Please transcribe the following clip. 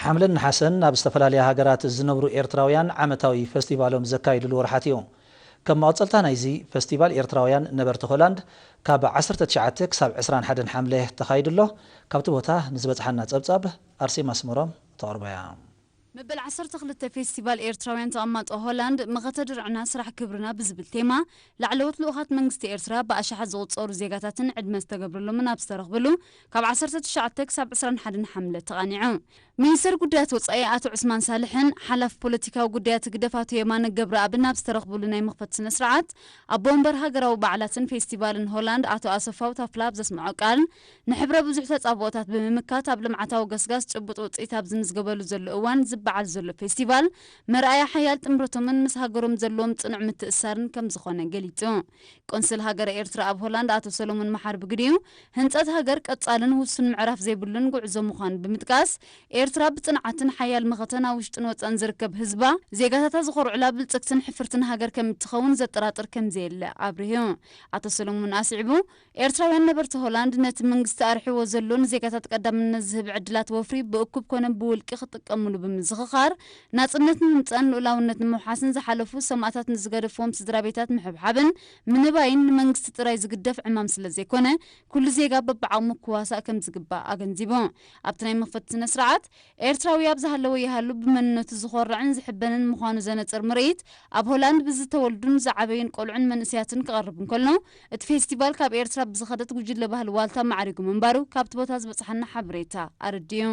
ሓምለን ነሓሰን ኣብ ዝተፈላለያ ሃገራት ዝነብሩ ኤርትራውያን ዓመታዊ ፈስቲቫሎም ዘካይድሉ ወርሓት እዩ። ከም መቐጸልታ ናይዚ ፈስቲቫል፣ ኤርትራውያን ነበርቲ ሆላንድ ካብ ዓሰርተ ትሽዓተ ክሳብ ዕስራን ሓደን ሓምለ ተኻይዱ ኣሎ። ካብቲ ቦታ ንዝበጽሓና ጸብጻብ ኣርሴማ ኣስመሮም ተቕርቦ እያ። መበል ዓሰርተ ክልተ ፌስቲቫል ኤርትራውያን ተቐማጦ ሆላንድ መኸተ ድርዕና ስራሕ ክብርና ብዝብል ቴማ፣ ላዕለዎት ልኡኻት መንግስቲ ኤርትራ ብኣሽሓት ዝቑጸሩ ዜጋታትን ዕድመ ዝተገብረሎምን ኣብ ዝተረኽብሉ፣ ካብ ዓሰርተ ትሽዓተ ክሳብ ዕስራን ሓደን ሓምለ ተቓኒዑ። ሚኒስተር ጉዳያት ወጻኢ ኣቶ ዑስማን ሳልሕን ሓላፊ ፖለቲካዊ ጉዳያት ህግደፍ ኣቶ የማነ ገብረኣብን ኣብ ዝተረኽብሉ ናይ መኽፈቲ ስነ ስርዓት፣ ኣቦ ወንበር ሃገራዊ በዓላትን ፌስቲቫልን ሆላንድ ኣቶ ኣሰፋው ታፍላ ኣብ ዘስምዖ ቃል፣ ንሕብረ ብዙሕ ተጻብኦታት ብምምካት ኣብ ልምዓታዊ ገስጋስ ጭቡጥ ውጽኢት ኣብ ዝምዝገበሉ ዘሎ እዋን ዝበዓል ዘሎ ፌስቲቫል፣ መርኣያ ሓያል ጥምረቶምን ምስ ሃገሮም ዘለዎም ጽኑዕ ምትእስሳርን ከም ዝኾነ ገሊጹ። ቆንስል ሃገረ ኤርትራ ኣብ ሆላንድ ኣቶ ሰሎሞን መሓሪ ብግዲኡ፣ ህንጸት ሃገር ቀጻልን ውሱን ምዕራፍ ዘይብሉን ጉዕዞ ምዃኑ ብምጥቃስ፣ ኤርትራ ብጽንዓትን ሓያል መኸተን ኣብ ውሽጥን ወጻን ዝርከብ ህዝባ፣ ዜጋታታ ዝኾርዑላ ብልጽግትን ሕፍርትን ሃገር ከም እትኸውን ዘጠራጥር ከም ዘየለ ኣብሪሁ። ኣቶ ሰሎሞን ኣስዒቡ፣ ኤርትራውያን ነበርቲ ሆላንድ ነቲ መንግስቲ ኣርሒዎ ዘሎ ንዜጋታት ቀዳምነት ዝህብ ዕድላት ወፍሪ ብእኩብ ኮነ ብውልቂ ክጥቀምሉ ብምዝኽኻር፣ ናጽነት ንምምጻእን ልኡላውነት ንምውሓስን ዝሓለፉ ሰማእታት ንዝገደፍዎም ስድራ ቤታት ምሕብሓብን ምንባይን ንመንግስቲ ጥራይ ዝግደፍ ዕማም ስለ ዘይኮነ፣ ኩሉ ዜጋ በብዓቕሙ ክዋሳእ ከም ዝግባእ ኣገንዚቡ። ኣብቲ ናይ መኽፈቲ ስነ ስርዓት፣ ኤርትራዊ ኣብ ዝሃለወ ይሃሉ ብመንነቱ ዝኾርዕን ዝሕበንን ምዃኑ ዘነጽር ምርኢት፣ ኣብ ሆላንድ ብዝተወልዱን ዝዓበዩን ቆልዑን መንእሰያትን ክቐርብ እንከሎ፣ እቲ ፌስቲቫል ካብ ኤርትራ ብዝኸደት ጉጅለ ባህሊ ዋልታ ማዕሪጉ ምንባሩ ካብቲ ቦታ ዝበጽሓና ሓበሬታ ኣረዲኡ።